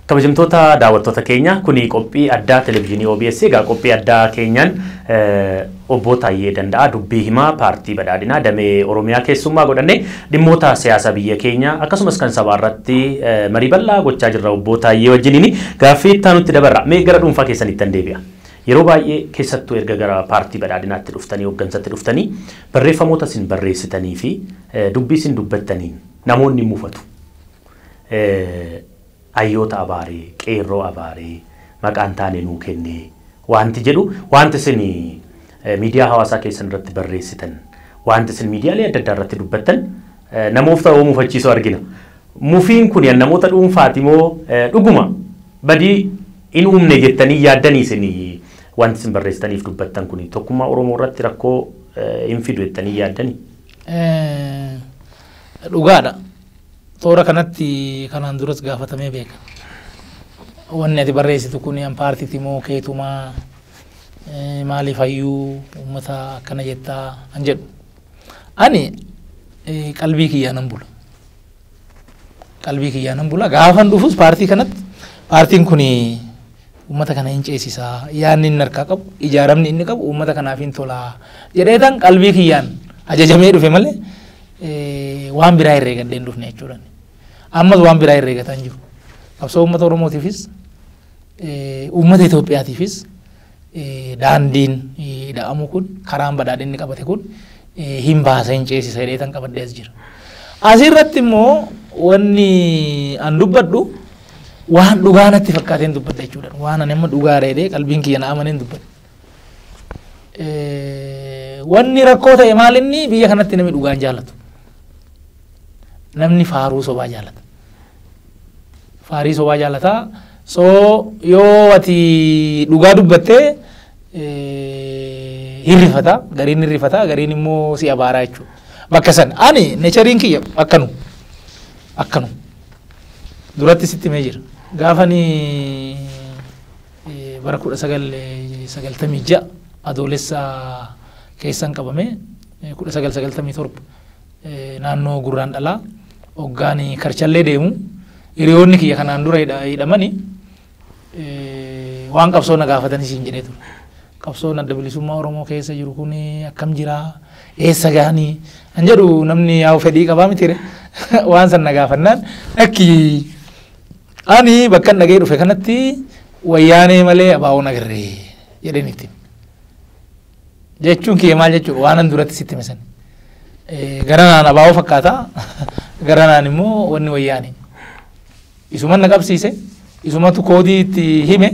Kabajamtoota daawwattoota keenya, kuni qophii addaa televezyiinii OBS. Egaa qophii addaa keenyaan obbo Taayyee Danda'aa, dubbii himaa paartii badhaadhinaa damee Oromiyaa keessummaa godhanne, dhimmoota siyaasa biyya keenya akkasumas kan sabaa irratti marii bal'aa gochaa jirra obbo Taayyee wajjiniin. Gaaffii itti aanutti dabarra. Mee gara dhuunfaa keessanitti tan deebi'a. Yeroo baay'ee, keessattuu erga gara paartii badhaadhinaatti dhuftanii hooggansatti dhuftanii, barreeffamoota isin barreessitanii fi dubbii isin dubbattaniin namoonni mufatu. Hayyoota abaaree, qeerroo abaaree, maqaan taane nuu kennee wanti jedhu, wanti isin miidiyaa hawaasaa keessan irratti barreessitan, wanti isin miidiyaalee adda addaa irratti dubbattan namoota ta'uu mufachiisuu argina. Mufiin kun namoota dhuunfaati moo dhuguma badii in uumne jettanii yaaddanii, isin wanti isin barreessitaniif dubbattan kun tokkummaa Oromoo irratti rakkoo hin fidu jettanii yaaddanii? Dhugaadha. Toora kanatti kanaan duras gaafatamee beeka. Wanni ati barreessitu kun an paartiiti moo keetumaa, maaliif hayyuu uummata akkana jettaa an jedhu. Ani qalbii kiyyaa nan bula. Qalbii kiyyaa nan bula. Gaafan dhufus paartii kanatti, paartiin kun uummata kana hin ceesisaa, yaadni inni harkaa qabu, ijaaramni inni qabu uummata kanaaf hin tolaa jedheetan qalbii kiyyaan ajajamee dhufe malee waan biraa herreegadhee hin dhufne jechuudha. Ammas waan biraa herreegataa hin jiru. Qabsoo uummata Oromootiifis uummata Itoophiyaatiifis daandiin hidha'amu kun, karaan badhaadhinni qabate kun hin baasa, hin ceesisa jedheetan qabadhee as jira. Asirratti immoo wanni an dubbadhu waan dhugaa natti fakkaateen dubbadha jechuudha. Waan ani amma dhugaa jedhee qalbiin kiyya na amaneen dubbadha. Wanni rakkoo ta'e maal inni, biyya kanatti namni dhugaan jaallatu. Namni faaruu sobaa jaallata. Faarii sobaa jaallata. So yoo ati dhugaa dubbattee hirrifata, gariin hirrifata, gariin immoo si abaaraa jechuudha. Bakka san ani natureiin kiyya akkanu akkanu duratti sitti himee jira. Gaafani bara 1996 Adoolessa keessan qabame, 1997 naannoo Gurraan Dhalaa hoggaan Karchallee deemu, hiriyoonni kiyya kanaan dura hidhamani waan qabsoo na gaafatanii siin jedhee ture. Qabsoon Adda Bilisummaa Oromoo keessa jiru kun akkam jiraa, eessa gahanii an jedhu, namni yaa'u fedhii qabaa miti, waan san na gaafannaan, lakki, ani bakka dhagee dhufe kanatti Wayyaanee malee abaa'oon agarree jedheen ittiin. Jechuun kiyya maal jechuudha? Waan an duratti sitti hime san. Gara naan abaa'oo fakkaata, gara naan immoo wanni Wayyaanee. Isuman na qabsiise, isumatu koodii itti hime,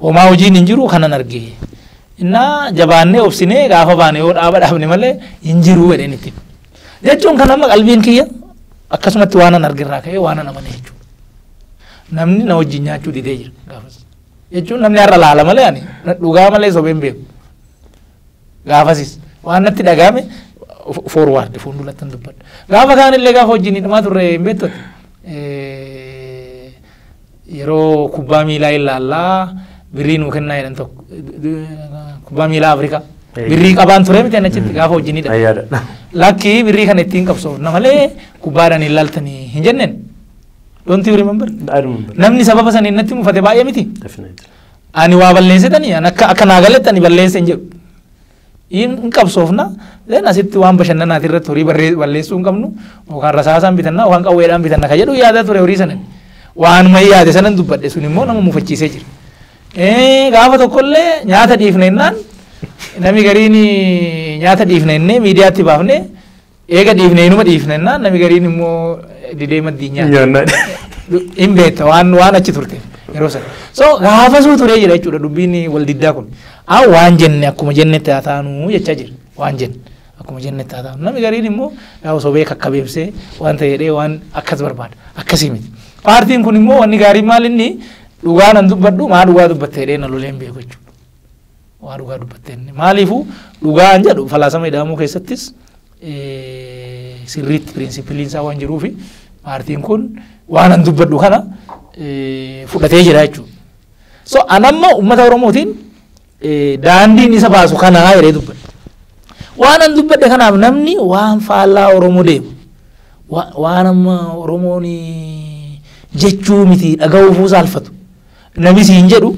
homaa hojiin hin jiru kanan arge. Innaa jabaannee obsinee gaafa baane yoo dhaaba dhaabne malee hin jiru jedheen itti. Jechuun kan amma qalbiin kiyya akkasumatti waan an argirraa ka'ee waan an amane jechuudha. Namni na wajjin nyaachuu didee jira gaafas. Jechuun namni har'a laala malee ani dhugaa malee sobee hin beeku. Gaafasis waan natti dhagahame forward fuulduratti hin dubbadha. Gaafa kaan illee gaafa wajjin hidhamaa turre hin beektu. Yeroo kubbaa miilaa ilaallaa birrii nuu kennaa jedhan tokko, kubbaa miilaa Afrikaa. Birrii qabaan ture miti achitti gaafa wajjin hidhame. Lakki, birrii kana ittiin qabsoofna malee kubbaadhaan hin laaltanii hin jenneen. Don't you remember? I remember. Namni sababa saniin natti mufate baay'ee miti. Definitely. Ani waa balleessitanii ani akka naa galetti ani balleesse hin jedhu. Hin qabsoofna, then asitti waan bashannanaati irratti horii balleessuu hin qabnu, yookaan rasaasaan bitanna yookaan qawweedhaan bitanna ka jedhu yaada ture horii sanan. Waanuma yaade sanan dubbadhe, sun immoo nama mufachiisee jira. Gaafa tokkollee nyaata dhiifne jennaan, namni gariin nyaata dhiifne jennee miidiyaatti baafne, eega dhiifne inuma dhiifne jennaan, namni gariin immoo didee maddii nyaata. Nyaannaa. Hin beekta waan achi turte yeroo sana. So gaafasuu turee jira jechuudha dubbiin wal diddaa kun. Haa, waan jenne akkuma jennetti haa taanu jechaa jira. Waan jenne akkuma jennetti haa taanu. Namni gariin immoo yaa sobee kakkabeebsee waan ta'e jedhee waan akkas barbaada. Akkasii miti. Paartiin kun immoo wanni gaariin maal, inni dhugaa nan dubbadhu, maa dhugaa dubbatte jedhee na lolee hin beeku jechuudha. Waa dhugaa dubbatte inni. Maaliifuu dhugaan jedhu falaasama ida'amuu keessattis sirriitti principleiin isaa waan jiruufi paartiin kun waan an dubbadhu kana fudhatee jira jechuudha. So anamma uummata Oromootiin daandiin isa baasu kanaa jedhee dubbadhe. Waan an dubbadhe kanaaf namni waan faallaa Oromoo deemu, waan amma Oromoon Jechuu miti dhaga'uufuu saalfatu. Namni siin jedhu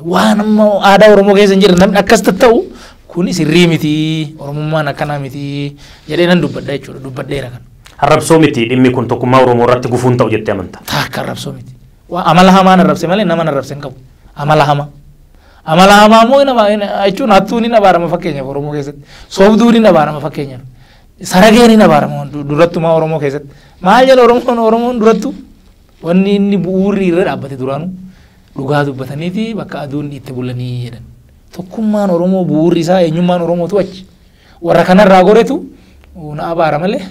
waan amma aadaa Oromoo keessa hin jirre namni akkas ta'u kun sirrii miti, Oromummaan akkanaa miti jedhee nan dubbadha jechuudha, dubbadheera kana. Arrabsoo miti dhimmi kun tokkummaa Oromoo irratti gufuun ta'u jettee amantaa? Taakka arrabsoo miti. Waa amala hamaan arrabse malee nama arrabse hin qabu. Amala hamaa. Amala hamaa immoo jechuun hattuun hin abaarama fakkeenyaaf Oromoo keessatti. Soobduun hin abaarama fakkeenyaaf. Sarageen hin abaarama durattumaa Oromoo keessatti. Maal jedha Oromoon durattu? Wanni inni bu'uurri irra dhaabbate duraanuu dhugaa dubbataniiti bakka aduun itti bulanii jedhan. Tokkummaan Oromoo bu'uurri isaa eenyummaan Oromootu achi. Warra kanarraa goretu na abaara malee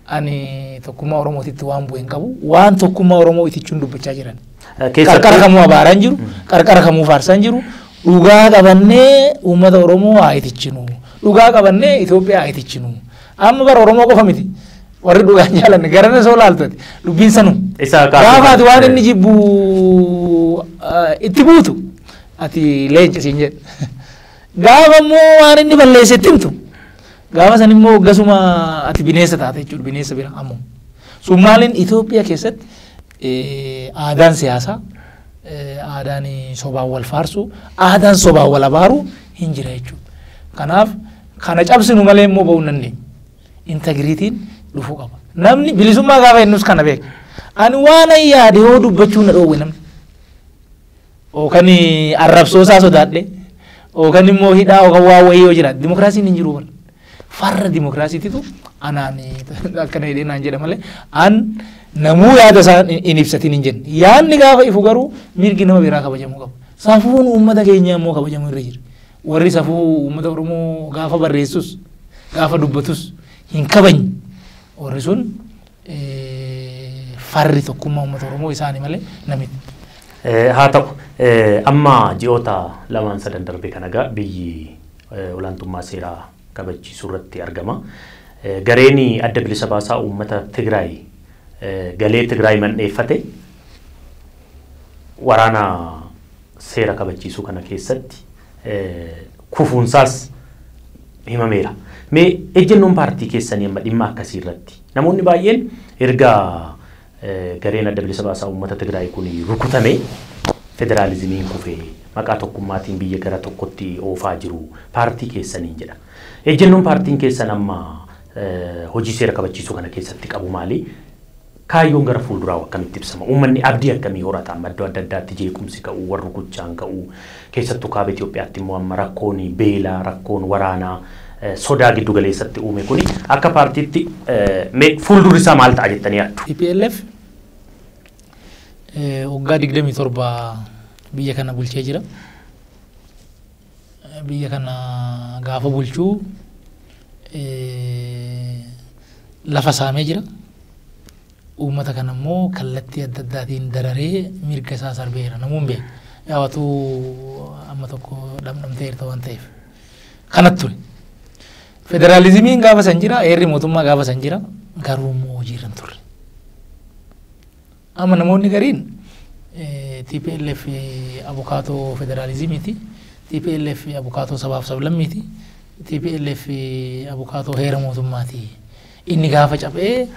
ani tokkummaa Oromootitti waan bu'e hin qabu. Waan tokkummaa Oromoo itichuun dubbachaa jiran. Qarqara kamuu abaaraa hin jiru, qarqara kamuu faarsaa hin jiru. Dhugaa qabannee uummata Oromoo haa itichinu. Dhugaa qabannee Itoophiyaa haa itichinu. Amma bara Oromoo qofa miti. Warri dhugaa hin jaalanne garana soo laaltati dubbiin sanuu. Gaafa ati waan inni jibbu itti buutu ati leenca siin jedhe. Gaafa immoo waan inni balleesse itti himtu gaafa san immoo gasuma ati bineensa taate jechuudha, bineensa bira ammoo. Sun maaliin Itoophiyaa keessatti aadaan siyaasaa, aadaan sobaan wal faarsu, aadaan sobaan wal abaaru hin jira jechuudha. Kanaaf kana cabsinu malee immoo ba'uu hin dandeenyu. Integiriitiin dhufuu qaba. Namni bilisummaa gaafa jennus kana beeka. Ani waan an yaade yoo dubbachuu na dhoowwe namni. Yookaan arrabsoo isaa sodaadhe, yookaan immoo hidhaa yookaan waa wayii yoo jiraate dimokiraasiin hin jiru bara. Farra dimokiraasiititu anaan akkana jedhee naan jedha malee an namuu yaada isaa hin ibsatin hin jenne. Yaadni gaafa ifu garuu mirgi nama biraa kabajamuu qaba. Safuun uummata keenyaa immoo kabajamuu irra jira. Warri safuu uummata Oromoo gaafa barreessus gaafa dubbatus hin kabajne. Warri sun farri tokkummaa uummata Oromoo isaanii malee namitti. Haa ta'u amma ji'oota 2-3 darbe kana egaa biyyi olaantummaa seeraa kabachiisuu irratti argama. Gareen adda bilisa baasaa uummata Tigraay galee Tigraay mandheeffate waraana seera kabachiisuu kana keessatti kufuunsaas himameera. Mee ejjennoon paartii keessanii amma dhimma akkasii irratti namoonni baay'een erga gareen adda bilisa baasaa uummata Tigraay kun rukutame federaalizimiin kufee maqaa tokkummaatiin biyya gara tokkotti oofaa jiru paartii keessaniin jedha. Ejjennoon paartiin keessan amma hojii seera kabachiisuu kana keessatti qabu maali? Kaayyoon gara fuulduraa akkamitti ibsama? Uummanni abdii akkamii horata? Amma iddoo adda addaatti jeequmsi ka'uu, warri rukuchaan ka'uu, keessattuu kaaba Itoophiyaatti immoo amma rakkoon beelaa, rakkoon waraanaa sodaa giddu galeessatti uume kuni akka paartiitti fuuldurri isaa maal ta'a jettanii yaaddu? TPLF waggaa 27 biyya kana bulchee jira. Biyya kana gaafa bulchuu lafa saamee jira. Uummata kana immoo kallattii adda addaatiin dararee mirga isaa sarbeera. Namuun beeka. Yaawwatuu amma tokko dhamdhamteerta waan ta'eef. Kanatti ture. Federaalizimiin gaafa san jira, heerri mootummaa gaafa san jira, garuu immoo hojiirra hin turre. Amma namoonni gariin TPLF abukaatoo federaalizimiiti, TPLF abukaatoo sabaaf sablammiiti, TPLF abukaatoo heera mootummaati. Inni gaafa cabee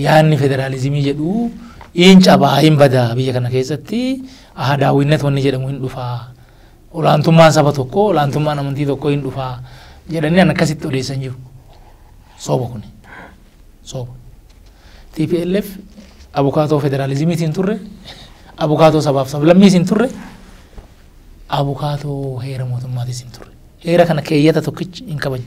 yaadni federaalizimii jedhu hin cabaa hin badaa biyya kana keessatti daawwinnat wanni jedhamu hin dhufaa. Olaantummaan saba tokkoo, olaantummaan amantii tokkoo hin dhufaa jedhanii an akkasitti odeessan jiru. Sooba kuni. Sooba. TPLF abukaatoo federaalizimiitiin hin turre, abukaatoo sabaaf sablammiis hin turre, abukaatoo heera mootummaatis hin turre. Heera kana keeyyata tokkichi hin kabajne.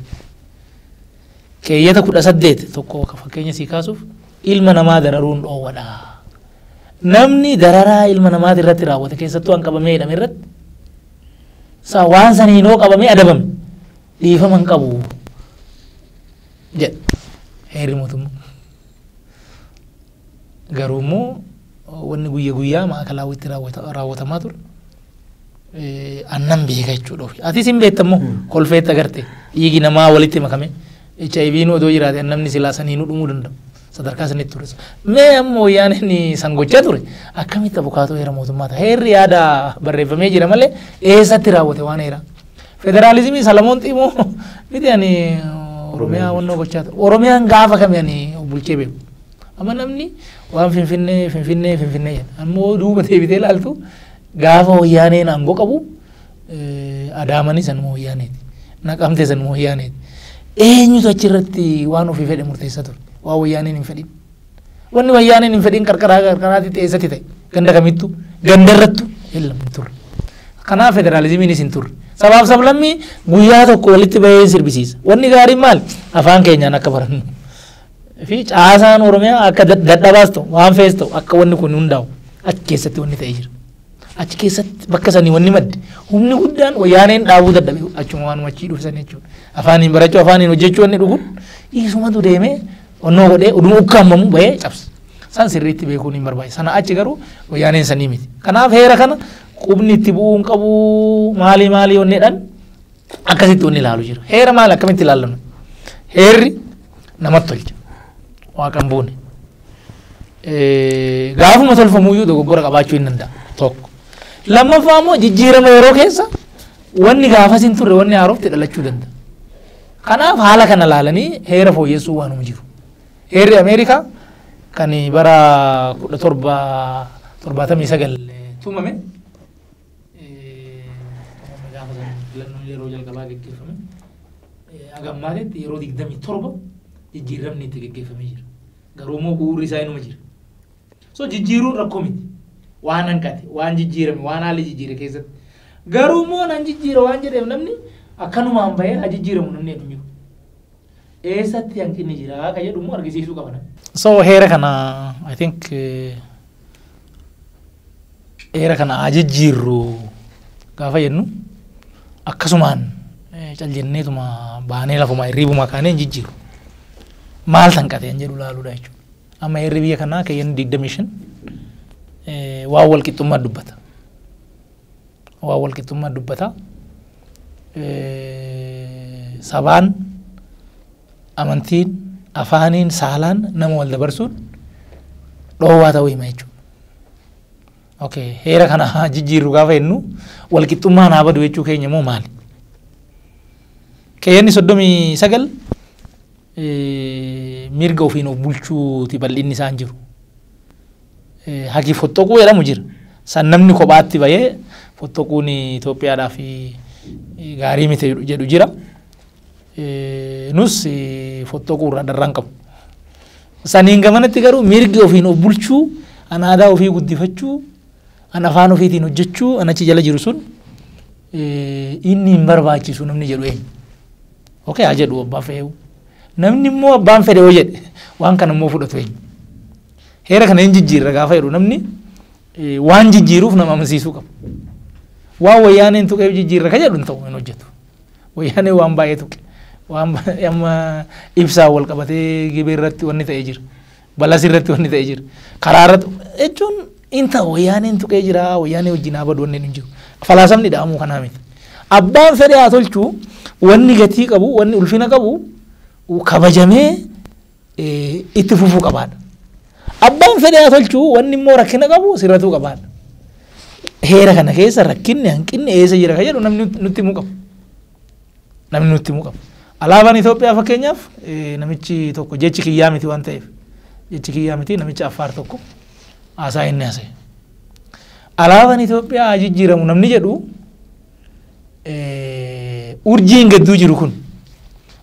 Keeyyata 18 tokko fakkeenya sii kaasuuf ilma namaa dararuun dhoowwadha. Namni dararaa ilma namaati irratti raawwate keessattuu an qabamee hidhame irratti waan saniin hoo qabamee adabame dhiifama hin qabu jedha heerri mootummaa. Garuu immoo wanni guyya guyyaa maakalaawwitti raawwatamaa ture. Annan beeka jechuudha ofii. Atis hin beekta immoo kolfeetti agarte dhiigi namaa walitti makame HIV nu odoo jiraate namni silaa saniinuu dhumuu danda'u. Sadarkaa sanitti ture. Mee amma wayyaaneen san gochaa ture akkamitti abukaatoo heera mootummaa ta'a? Heerri yaada barreeffamee jira malee eessatti raawwate waan heeraa? Federaalizimii Salamoon Xiimoo miti ani Oromiyaa wannoo gochaa ture. Oromiyaan gaafa kami ani bulchee beeku. Amma namni waan Finfinnee Finfinnee Finfinnee jedha. Ammoo duuba deebitee ilaaltu gaafa Wayyaaneen aangoo qabu Adaamanis sanuma Wayyaaneeti. Naqamtee sanuma Wayyaaneeti. Eenyutu achirratti waan ofii fedhe murteessa ture? Waan Wayyaaneen hin fedhin. Wanni Wayyaaneen hin fedhin qarqaraa qarqaraatti eessatti ta'e? Ganda kamittu? Gandarrattu hin turre. Kanaaf federaalizimiinis hin turre. Sabaaf sablammii guyyaa tokko walitti bahee sirbisiisa. Wanni gaariin maal? Afaan keenyaan akka barannu. Fi caasaan Oromiyaa akka dadhabaas ta'u waan fees ta'u akka wanni kun hundaa'u achi keessatti wanni ta'ee jira. Achi keessatti bakka sanii wanni madde humni guddaan Wayyaaneen dhaabuu dadhabe achuma waanuma achii dhufsan jechuudha. Afaaniin barachuu, afaaniin hojjechuu wanni dhuguun dhiisumatu deemee onnoo godhee oduma ukkaamamu bahee cabsa. San sirriitti beekuun hin barbaachisu. Sana achi garuu Wayyaaneen sanii miti. Kanaaf heera kana qubni itti bu'uu hin qabu, maalii maalii onneedhaan akkasitti wanni ilaalu jira. Heera maal akkamitti ilaallamu? Heerri namatti tolcha. Waaqan buune. Gaafuma tolfamuyyuu dogoggora qabaachuu hin danda'a. Tokko. Lammaffaa immoo jijjiirama yeroo keessa wanni gaafas hin turre wanni haarofti dhalachuu danda'a. Kanaaf haala kana laalanii heera fooyyessuu waanuma jiru. Heerri Ameerikaa kan bara 1779 tumame, gaafa san filannoon yeroo jalqabaa geggeeffame, haga ammaatitti yeroo 27 jijjiiramni itti geggeeffamee jira. Garuu immoo bu'uurri isaa inuma jira. So jijjiiruun rakkoo miti. Waan hanqate, waan jijjiirame, waan haalli jijjiire keessatti. Garuu immoo nan jijjiira waan jedheef namni akkanumaan bahee haa jijjiiramu namni hedduun jiru. Eessatti hanqinni jira ka jedhu immoo argisiisuu qaba namni. So heera kana, I think, heera kana haa jijjiirru gaafa jennu akkasumaan cal jenneetuma baanee lafuma hirriibuma kaanee hin jijjiirru. Maal hanqate jedhu laaluudha jechuudha. Amma heerri biyya kanaa keeyyanni 25 waan wal qixxummaa dubbata. Waan wal qixxummaa dubbata. Sabaan, amantiin, afaaniin, saalaan nama wal dabarsuun dhoowwaa ta'uu hima jechuudha. Okay, heera kana haa jijjiirru gaafa jennu wal qixxummaan haa badu jechuu keenya moo maali? Keeyyanni 39 mirga ofiin of bulchuuti bal'inni isaan jiru. Haqi fottoquu jedhamu jira. San namni kophaatti bahee fottoquun Itoophiyaadhaaf gaarii miti jedhu jira. Nus fottoquu irraa dharraan qabu. Saniin gamanatti garuu mirgi ofiin of bulchuu, an aadaa ofii guddifachuu, an afaan ofiitiin hojjechuu, an achi jala jiru sun inni hin barbaachisu namni jedhu eenyu? Okay, haa jedhu abbaan fe'u. Namni immoo abbaan fedhe yoo jedhe waan kana immoo fudhatu eenyu? Heera kana hin jijjiirra gaafa jedhu namni waan jijjiiruuf nama amansiisuu qaba. Waan Wayyaaneen tuqeef jijjiirra ka jedhu hin ta'u, hin hojjetu. Wayyaaneen waan baay'ee tuqe. Waan amma ibsaa wal qabatee Gibee irratti wanni ta'ee jira. Balas irratti wanni ta'ee jira. Karaa irratti jechuun hin ta'u. Wayyaaneen tuqee jira, Wayyaanee wajjin haa badu wanni hin jiru. Falaasamni dha'amuu kanaa miti. Abbaan fedhe haa tolchuu, wanni gatii qabu, wanni ulfina qabu kabajamee itti fufuu qabaadha. Abbaan fedhe haa tolchuu, wanni immoo rakkina qabu sirratuu qabaadha. Heera kana keessa rakkinni hanqinni eessa jira ka jedhu namni nutti himuu qabu. Namni nutti himuu qabu. Alaabaan Itoophiyaa fakkeenyaaf namichi tokko, jechi kiyyaa miti waan ta'eef, jechi kiyyaa miti, namichi Affaar tokko haasaa inni haasa'e. Alaabaan Itoophiyaa haa jijjiiramu namni jedhu, urjiin gadduu jiru kun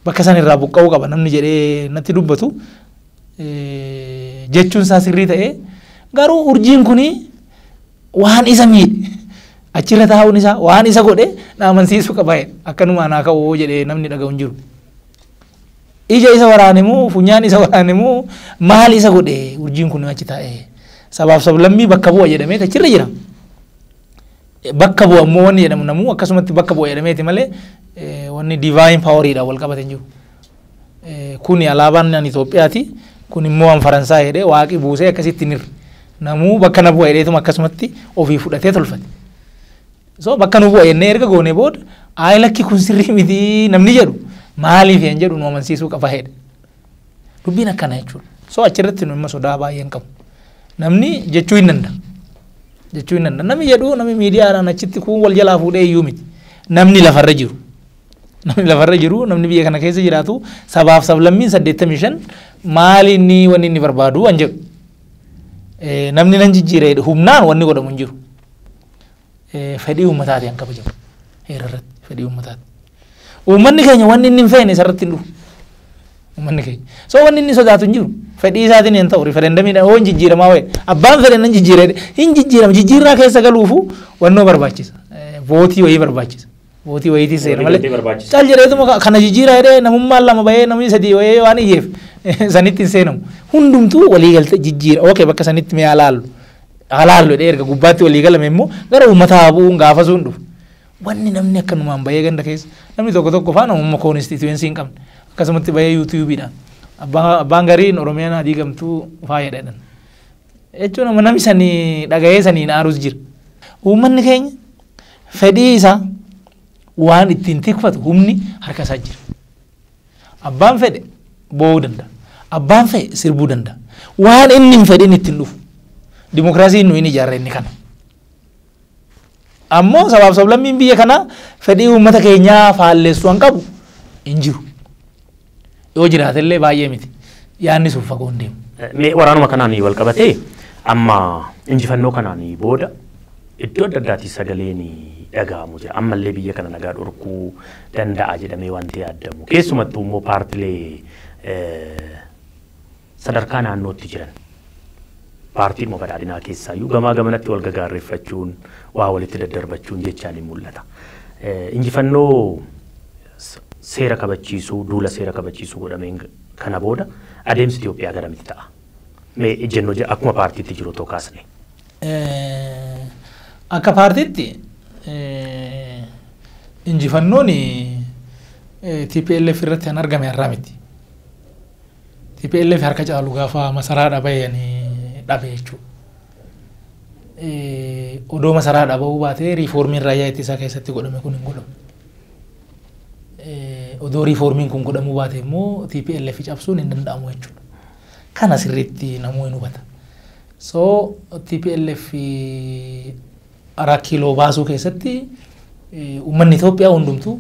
bakka san irraa buqqa'uu qaba namni jedhee natti dubbatu jechuun isaa sirrii ta'ee, garuu urjiin kuni waan isa miidhe achirra taa'uun isaa waan isa godhe na amansiisuu qaba jedhe. Akkanumaan haa ka'u jedhee namni dhaga'u hin jiru. Ija isa waraane moo, funyaan isa waraane moo, maal isa godhe urjiin kun achi taa'ee? Sabaaf sablammii bakka bu'a jedhamee achirra jira. Bakka bu'a immoo wanni jedhamu namuu akkasumatti bakka bu'a jedhameeti malee wanni divine poweriidhaan wal qabate hin jiru. Kuni alaabaan an Itoophiyaati, kun immoo an Faransaay jedhee waaqi buusee akkasitti hin hirre. Namuu bakka na bu'a jedheetuma akkasumatti ofii fudhatee tolfate. So bakka nu bu'a jennee erga goonee booda, ayi lakki kun sirrii miti namni jedhu maaliif hin jedhu nu amansiisuu qaba jedhe. Dubbiin akkana jechuudha. So achirratti nu immoo sodaa baay'ee hin qabu. Namni jechuu hin danda'a. Jechuu hin danda'a. Namni jedhu namni miidiyaadhaan achitti kun wal jalaa fuudhee iyyuu miti. Namni lafarra jiru. Namni lafarra jiru, namni biyya kana keessa jiraatu, sabaaf sablammiin 85 Maali inni wanni inni barbaadu waan jedhu. Namni nan jijjiiree humnaan wanni godhamu hin jiru. Fedhii uummataati kan kabajamu. Heera irratti fedhii uummataati. Uummanni keenya wanni inni hin feene isarratti hin dhufu. Uummanni keenya. So wanni inni sodaatu hin jiru. Fedhii isaatiin hin ta'u riferendamiidhaan hoo hin jijjiiramaa wayi. Abbaan fedhe nan jijjiiree hin jijjiirama. Jijjiirraa keessa galuufu wannoo barbaachisa. Vootii wayii barbaachisa. Vootii wayiitii seena malee. Cal jedheetuma kana jijjiiraa jedhee namummaan lama bahee namni sadii wayii waan iyyeef sanitti hin seenamu. Hundumtuu walii galte jijjiira. Okay, bakka sanitti mee alaallu. Alaallu jedhee erga gubbaatti walii galame immoo gara uummataa bu'uun gaafa sun dhufu. Wanni namni akkanumaan bahee ganda keessa namni tokko tokko faana uumama koonistituensi hin qabne akkasumatti bahee yuutiyuubiidhaan abbaan gariin Oromiyaan adii gamtuu faaya jedhan. Jechuun amma namni sanii dhagahee saniin aarus jira. Uummanni keenya fedhii isaa waan ittiin tikfatu humni harka isaa jira. Abbaan fedhe boo'uu danda'a. Abbaan fedhe sirbuu danda'a. Waan inni hin fedhin ittiin dhufu. Dimokiraasiin nuyi hin ijaarre inni kana. Ammoo sabaaf sablammiin biyya kanaa fedhii uummata keenyaa faallessu waan qabu hin jiru. Yoo jiraatellee baay'ee miti. Yaadni sun fagoo hin deemu. Mee waraanuma kanaan wal qabatee amma injifannoo kanaan booda iddoo adda addaatti sagaleen dhaga'amu jira. Ammallee biyya kana nagaa dhorkuu danda'a jedhamee wanti yaadamu. Keessumattuu immoo paartilee sadarkaa naannootti jiran. Paartiin badhaadhinaa keessaayyuu gamaa gamanatti wal gagaarreeffachuun waa walitti daddarbachuun jechaan ni mul'ata. Injifannoo seera kabachiisuu duula seera kabachiisuu godhameen kana booda adeemsi Itoophiyaa garamitti ta'a? Mee ejjennoo akkuma paartiitti jiru otoo kaasne. Akka paartiitti injifannoon TPLF irratti kan argame har'aa miti. TPLF harka caalu gaafa masaraa dhabee dhabe jechuudha. Odoo masaraa dhabuu baatee riifoormiin raayyaa ittisaa keessatti godhame kun hin godhamu. Odoo riifoormiin kun godhamuu baate immoo TPLF cabsuun hin danda'amu jechuudha. Kana sirriitti namuu hin hubata. So TPLF 4 kiiloo baasuu keessatti uummanni Itoophiyaa hundumtuu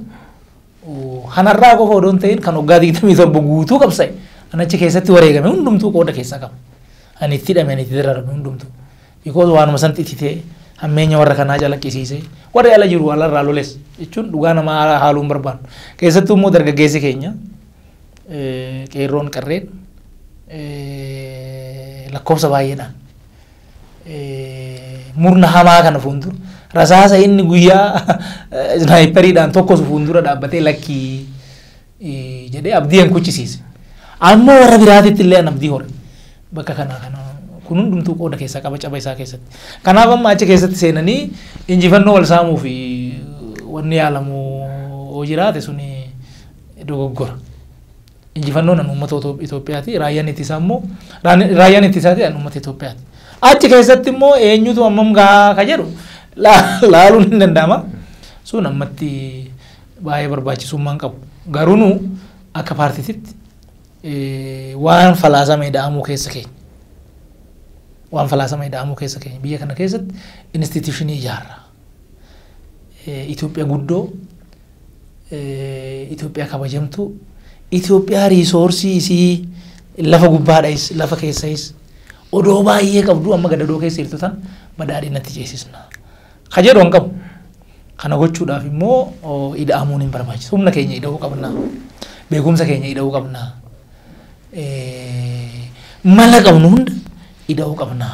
hanarraa qofa odoo hin ta'in kan waggaa 27 guutuu qabsa'e anachi keessatti wareegame hundumtuu qooda keessaa qaba. Ani itti hidhame ani itti dararame hundumtuu. Because waanuma san xixitee hammeenya warra kanaa calaqqisiisee warri ala jiru alarraa loles jechuun dhugaa namaa haaluu hin barbaannu. Keessattuu immoo dargaggeessi keenya qeerroon qarreen lakkoofsa baay'eedhaan murna hamaa kana fuuldura rasaasa inni guyyaa snaayiperiidhaan tokkosu fuuldura dhaabbatee lakkii jedhee abdii hin kuchisiise. Ammoo warra biraatitti illee abdii hore. Bakka kanaa kana kun hundumtuu qooda keessaa qaba caba isaa keessatti. Kanaaf amma achi keessatti seenanii injifannoo wal saamuu fi wanni yaalamu yoo jiraate suni dogoggora. Injifannoon an uummata Itoophiyaati. Raayyaan ittisaa immoo raayyaan ittisaati an uummata Itoophiyaati. Achi keessatti immoo eenyutu hammam gahaa ka jedhu laaluun hin danda'ama. Sun ammatti baay'ee barbaachisummaa hin qabu. Garuu nu akka paartiitti waan falaasama ida'amuu keessa keenya. Waan falaasama ida'amuu keessa keenya. Biyya kana keessatti instituushinii ijaarra. Itoophiyaa guddoo, Itoophiyaa kabajamtuu, Itoophiyaa riisoorsii isii lafa gubbaadhais lafa keessais odoo baay'ee qabdu amma gadadoo keessa jirtu tan badhaadhinatti ceesisna. Ka jedhu hin qabu. Kana gochuudhaaf immoo ida'amuun hin barbaachisu. Humna keenya ida'uu qabna. Beekumsa keenya ida'uu qabna. Mala qabnu hunda ida'uu qabna.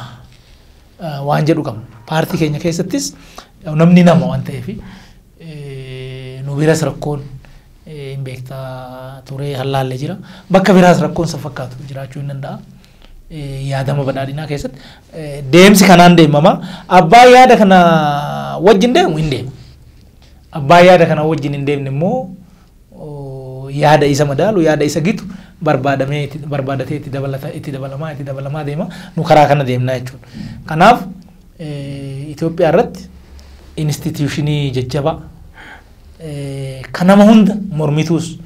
Waan jedhu qabna. Paartii keenya keessattis namni nama waan ta'eef nu biras rakkoon hin beektaa turee hallaallee jira. Bakka biraas rakkoon san fakkaatu jiraachuu hin danda'a. Yaadama badhaadhinaa keessatti deemsi kanaan deemama. Abbaan yaada kana wajjin deemu hin deemu. Abbaan yaada kana wajjin hin deemne immoo yaada isa madaalu yaada isa gitu barbaadamee barbaadatee itti dabalata itti dabalamaa itti dabalamaa deema. Nu karaa kana deemnaa jechuudha. Kanaaf Itoophiyaa irratti instituushinii jajjabaa kan nama hunda mormituus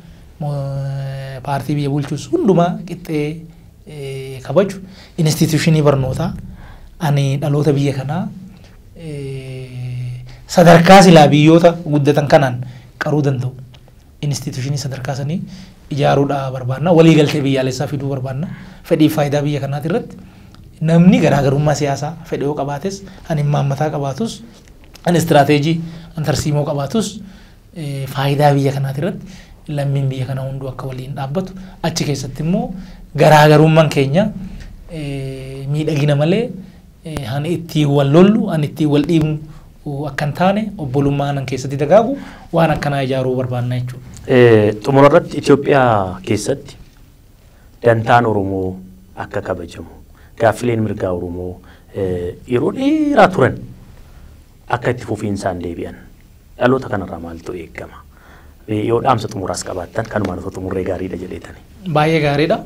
paartii biyya bulchuus hundumaa qixxee kabaju instituushinii barnootaa ani dhaloota biyya kanaa sadarkaa silaa biyyoota guddatan kanaan qaruu danda'u. Instituushinii sadarkaa sanii ijaaruudha barbaanna. Waliigaltee biyyaalessaa fiduu barbaanna. Fedhii faayidaa biyya kanaati irratti namni garaagarummaa siyaasaa fedhii yoo qabaates, an imaammataa qabaatus, an istiraateejii, an tarsiimoo qabaatus, faayidaa biyya kanaati irratti lammiin biyya kana hunduu akka waliin dhaabbatu, achi keessatti immoo garaagarummaan keenya miidhagina malee han ittiin wal lollu, han ittiin wal dhiibnu akka hin taane, obbolummaa nan keessatti dagaagu waan akkanaa ijaaruu barbaanna jechuudha. Xumura irratti, Itoophiyaa keessatti dantaan Oromoo akka kabajamu, gaaffileen mirgaa Oromoo yeroo dheeraa turan akka itti fufiinsaan deebi'an dhaloota kanarraa maaltu eegama? Yoo dhaamsa xumuraas qabaattan kanumaan osoo xumurree gaariidha jedheetani. Baay'ee gaariidha.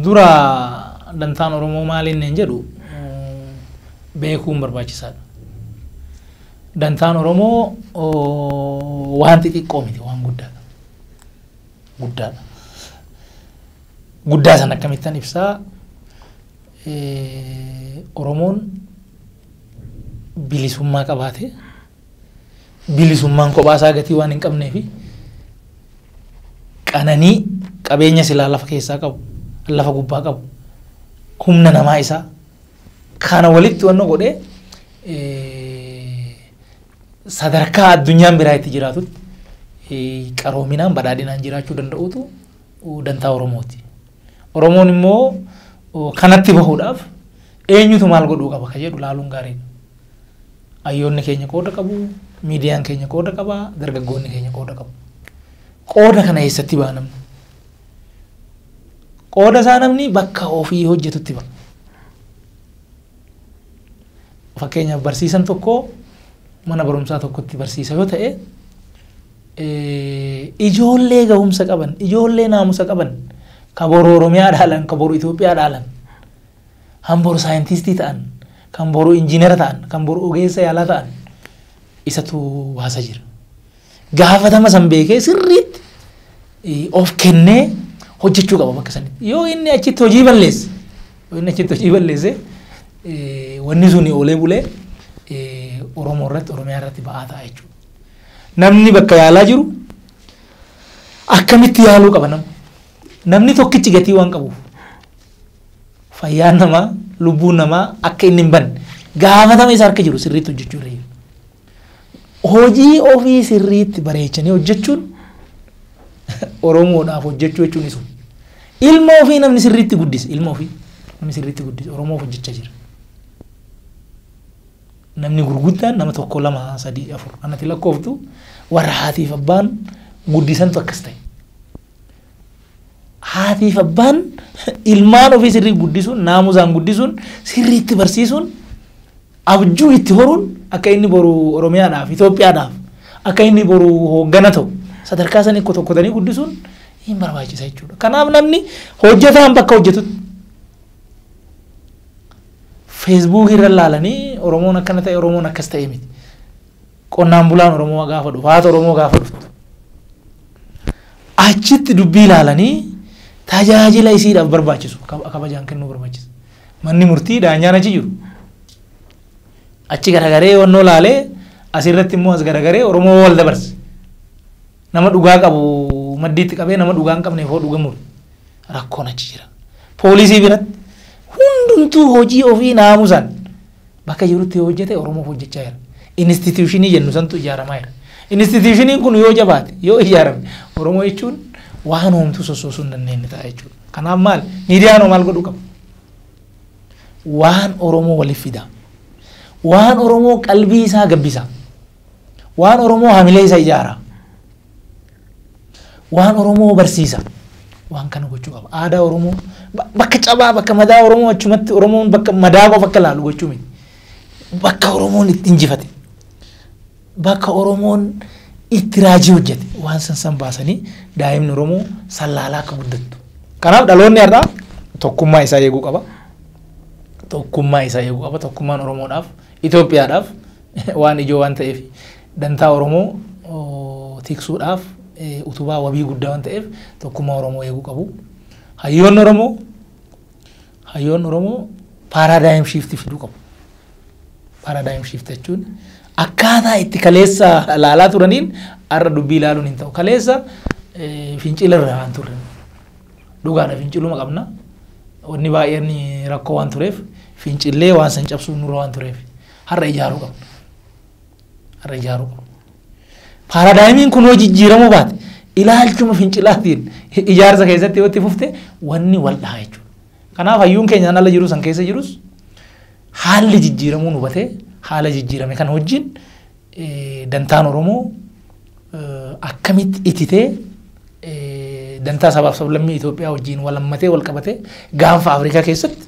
Dura dantaan Oromoo maaliin hin jedhu beekuun barbaachisaadha. Dantaan Oromoo waan xixiqqoo miti, waan guddaadha. Guddaadha. Guddaa sana akkamittan ibsaa? Oromoon bilisummaa qabaate, bilisummaan kophaa isaa gatii waan hin qabnee fi qananii qabeenya silaa lafa keessaa qabu, lafa gubbaa qabu, humna namaa isaa kana walitti wanno godhee sadarkaa addunyaan biraa itti jiraatutti qaroominaan badhaadhinaan jiraachuu danda'utu dantaa Oromooti. Oromoon immoo kanatti bahuudhaaf eenyutu maal godhuu qaba ka jedhu laaluun gaariidha. Hayyoonni keenya qooda qabu, miidiyaan keenya qooda qaba, dargaggoonni keenya qooda qabu. Qooda kana eessatti ba'a namni? Qooda isaa namni bakka ofii hojjetutti ba'a. Fakkeenyaaf, barsiisan tokko mana barumsaa tokkotti barsiisa yoo ta'e, ijoollee gahumsa qaban, ijoollee naamusa qaban, ka boru Oromiyaa dhaalan, ka boru Itoophiyaa dhaalan, kan boru saayintistii ta'an, kan boru injiinara ta'an, kan boru ogeessa yaalaa ta'an isatu baasa jira. Gaafatama san beekee sirriitti of kennee hojjechuu qaba bakka sanitti. Yoo inni achitti hojii balleesse, yoo inni achitti hojii balleesse, wanni suni oolee bulee Oromoo irratti, Oromiyaa irratti ba'aa ta'a jechuudha. Namni bakka yaalaa jiru akkamitti yaaluu qaba namni? Namni tokkichi gatii waan qabuuf, fayyaan namaa, lubbuun namaa akka inni hin banne gaafatama isa harka jiru sirriitti hojjechuu irra jiru. Hojii ofii sirriitti bareechanii hojjechuun Oromoodhaaf hojjechuu jechuun isu. Ilma ofii namni sirriitti guddise, ilma ofii namni sirriitti guddise Oromoof hojjechaa jira. Namni gurguddaan nama tokko, lama, sadii, afur anatti lakkooftu warra haatiif abbaan guddisantu akkas ta'e. Haatiif abbaan ilmaan ofii sirrii guddisuun, naamusaan guddisuun, sirriitti barsiisuun, abjuu itti horuun akka inni boru Oromiyaadhaaf, Itoophiyaadhaaf, akka inni boru hooggana ta'u sadarkaa sanii tokkotanii guddisuun hin barbaachisa jechuudha. Kanaaf namni hojjetaan bakka hojjetutti feesbuukii irra laalanii Oromoon akkana ta'e, Oromoon akkas ta'e miti. Qonnaan bulaan Oromoo gaafa dhufu, haata Oromoo gaafa dhuftu, achitti dubbii ilaalanii tajaajila isiidhaaf barbaachisu kabajaan kennuu barbaachisa. Manni murtii daanyaan achi jiru. Achi garagaree wannoo laalee asirratti immoo as garagaree Oromoo wal dabarse. Nama dhugaa qabu maddiitti qabee nama dhugaa hin qabneef hoo dhuga muru. Rakkoon achi jira. Poolisii biratti hundumtuu hojii ofii naamusaan bakka jirutti yoo hojjete Oromoof hojjechaa jira. Instituushinii jennu santu ijaaramaa jira. Instituushiniin kun yoo jabaate, yoo ijaarame, Oromoo jechuun waan homtuu sossoosuu hin dandeenye ta'a jechuudha. Kanaaf maal, miidiyaan hoo maal godhuu qaba? Waan Oromoo waliif fida. Waan Oromoo qalbii isaa gabbisa. Waan Oromoo hamilee isa ijaara. Waan Oromoo barsiisa. Waan kana gochuu qaba. Aadaa Oromoo bakka cabaa, bakka madaa Oromoo, achumatti Oromoon bakka madaa qofa akka laalu gochuu miti. Bakka Oromoon itti injifate. Bakka Oromoon itti raajii hojjete waan san san baasanii daa'imni Oromoo sallaalaa akka guddattu. Kanaaf dhaloonni har'aa tokkummaa isaa eeguu qaba. Tokkummaa isaa eeguu qaba. Tokkummaan Oromoodhaaf, Itoophiyaadhaaf waan ijoo waan ta'eef, dantaa Oromoo tiksuudhaaf utubaa wabii guddaa waan ta'eef tokkummaa Oromoo eeguu qabu. Hayyoonni Oromoo paradigm shift fiduu qabu. Paradigm shift jechuun akkaataa itti kaleessa ilaalaa turaniin har'a dubbii ilaaluun hin ta'u. Kaleessa Fincila irra waan turre. Dhugaadha, finciluma qabna. Wanni baay'een rakkoo waan tureef, fincillee waan san cabsuun nurra waan tureef, har'a ijaaruu qabna. Har'a ijaaruu qabna. Paradigmiin kun hoo jijjiiramuu baate, ilaalchuma fincilaatiin ijaarsa keessatti yoo itti fufte, wanni wal dhaha jechuudha. Kanaaf hayyuun keenyaan ala jiru san keessa jirus haalli jijjiiramuu hubatee, haala jijjiirame kan wajjin dantaan Oromoo akkamitti ititee dantaa sabaaf sablammii Itoophiyaa wajjin wal hammatee, wal qabatee, gaanfa Afrikaa keessatti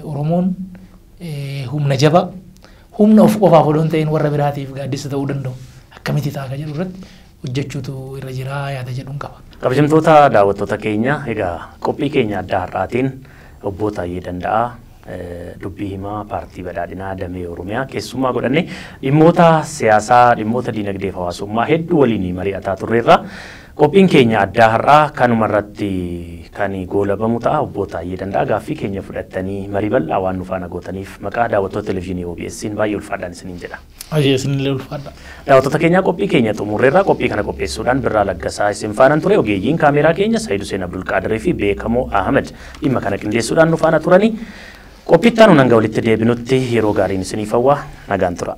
Oromoon humna jabaa, humna of qofaaf odoo hin ta'in warra biraatiif gaaddisa ta'uu danda'u akkamitti ta'a kan jedhu irratti hojjechuutu irra jira yaada jedhuun qaba. Kabajamtoota daawwattoota keenya, egaa qophii keenya adda har'aatiin obbo Taayyee Danda'aa, dubbii himaa paartii badhaadhinaa damee Oromiyaa keessummaa godhanne, dhimmoota siyaasaa, dhimmoota diinagdee fi hawaasummaa hedduu waliin mari'ataa turreerra. Qophiin keenya addaa har'aa kanuma irratti kan goolabamu ta'a. Obbo Taayyee Danda'aa, gaaffii keenya fudhattanii marii bal'aa waan nu faana gootaniif maqaa daawwattoota televezyiinii OBS'n baay'ee ulfaadhaan isiniin jedha. Hojii isinillee ulfaadha. Daawwattoota keenya, qophii keenya xumurreerra. Qophii kana qopheessuudhaan Birraa Laggasaa isin faanan ture. Ogeeyyiin kaameeraa keenya Saayid Hussein Abdulqaadirii fi Beekamoo Ahmed dhimma kana qindeessuudhaan nu faana turani. Qophiittaan hanga walitti deebinutti yeroo gaariin isiniif hawwa, nagaan tura.